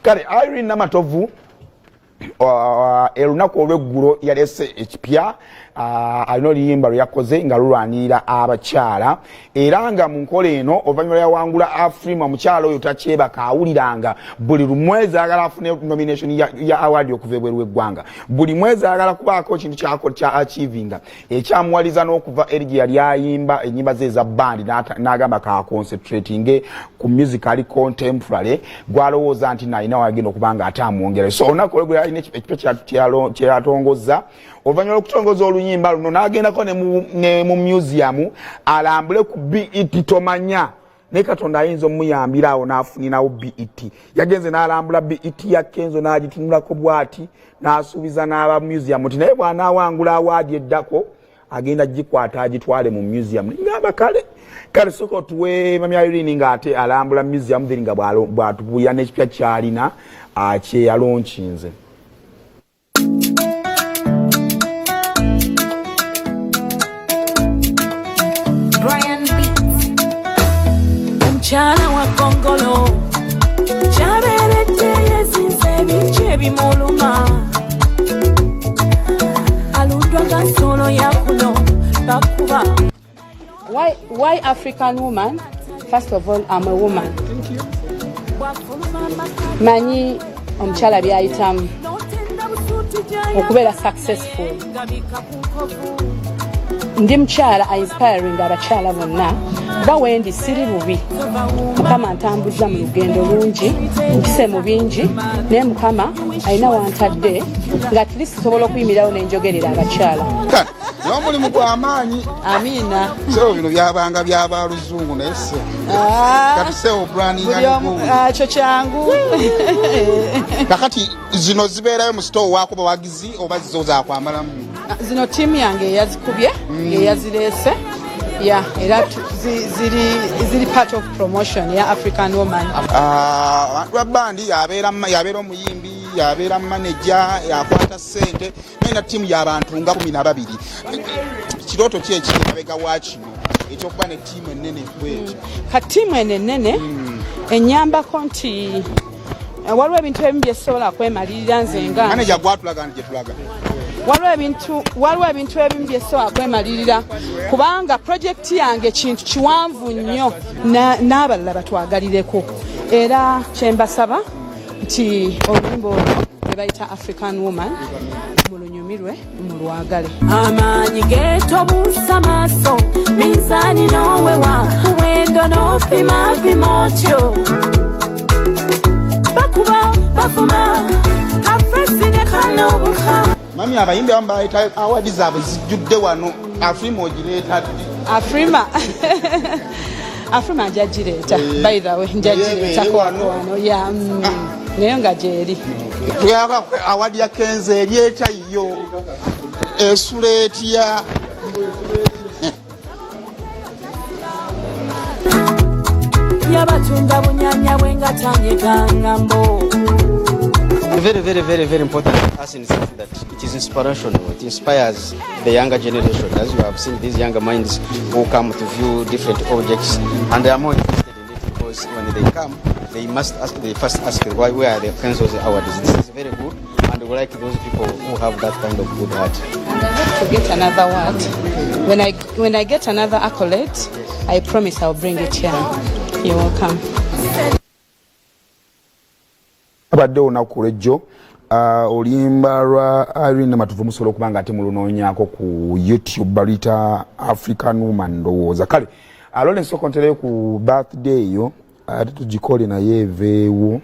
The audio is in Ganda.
Kale Irene Namatovu olunaku olweggulo yalese ekipya, alina oluyimba lwe yakoze nga lulwanirira abakyala, era nga mu nkola eno oluvannyuma yawangula Afrima. Omukyala oyo takyebaka, awuliranga buli mwezi ayagala afune nomination ya award okuva ebweru w'eggwanga. Buli mwezi ayagala kubaako ekintu kya achievinga ekyamuwaliza n'okuva eri gye yali ayimba ennyimba ze eza bandi, n'agamba ka concentratinge ku music ali contemporary gwalowooza nti nalina wagenda okuba nga ate amwongera. So olunaku olweggulo alina ekipya kyeyatongozza. Oluvannyuma lw'okutongoza oluyimba luno, n'agendako ne mu museum alambule ku BET. Tomanya, naye Katonda ayinza omuyambira awo n'afunirawo BET. Yagenze n'alambula BET ya Kenzo, n'agitunulako bw'ati, n'asuubiza n'aba museum nti naye bw'anaawangula award eddako agenda gikwata agitwale mu museum. Ngamba kale kale, sooka otuwe Mami Irene ng'ate alambula museum, then nga bw'atubuulira n'ekipya kyalina kyeyalonkinze. Brian Beats. Omukyala wa Gongolo kyabeeredde yezinza ebintu ebimuluma, alundwa nga nsolo ya kuno bakuba. Why African woman? First of all, I'm a woman. Manyi omukyala byayitamu okubeera successful. Ndi mukyala inspiring abakyala bonna, kuba wendi siri bubi. Mukama ntambuza mu lugendo lungi, mpise mu bingi, naye Mukama alina wantadde nga at least sobola okuyimirirawo nenjogerera abakyala. Naye omulimu gw'amaanyi. Amiina. Sebo, bino byabanga byabaluzungu, naye se kati sewo brandinga. Ekyo kyangu. Kakati zino zibeerayo mu sitoowo waako bawagizi oba zizo zakwambalamu? Zino tiimu yange eyazikubye, eyazireese ya, era ziri part of promotion ya African Woman. Abantu ba bandi yabeera omuyimbi, yabeera manager, yakwata sente, naye na ttiimu y'abantu nga 12. Kirooto ki ekiri emabega wa kino ekyokuba ne ttiimu ennene bwetyo? Ka ttiimu eno ennene enyambako nti waliwo ebintu ebimu byesobola kwemalirira nze nga manager gwatulaga nti gyetulaga. Waliwo ebintu ebimu byesobola kwemalirira kubanga projekiti yange kintu kiwanvu nnyo, n'abalala batwagalireko. Era kyembasaba nti oluyimba olwo lwe bayita African Woman mulunyumirwe, mulwagale. Amaanyi getobuusa maaso, minzaani n'owewa muwendo n'opimapima otyo, bakuba bavuma kafesine kanobuka. Mami, abayimbi abamu baleeta award zaabwe zijjudde wano. Afrima ogireeta ddi? Afrima njagireeta, by the way, njagireetako wano. Wano ya, naye nga gyeri. Tuyaka award ya Kenzo eri etya? Yo esula etya? Yabatunda bunyanya bwe nga tanyega ngambo. Very, very, very, very important to us in the sense that it is inspirational. It inspires the younger generation. As you have seen, these younger minds who come to view different objects, and they are more interested in it because when they come, they must ask, they first ask why, where are the Kenzo's awards? This is very good, and we like those people who have that kind of good heart. And I hope to get another word. When I get another accolade, I promise I'll bring it here. You're welcome. Abadde olunaku lwejjo, oluyimba lwa Irene Namatovu musobola okuba nga ate mulunoonyaako ku YouTube, baluyita African Woman ndowooza. Kale Lawrence, okontereyo ku birthday eyo, ate tugikole naye eveewo.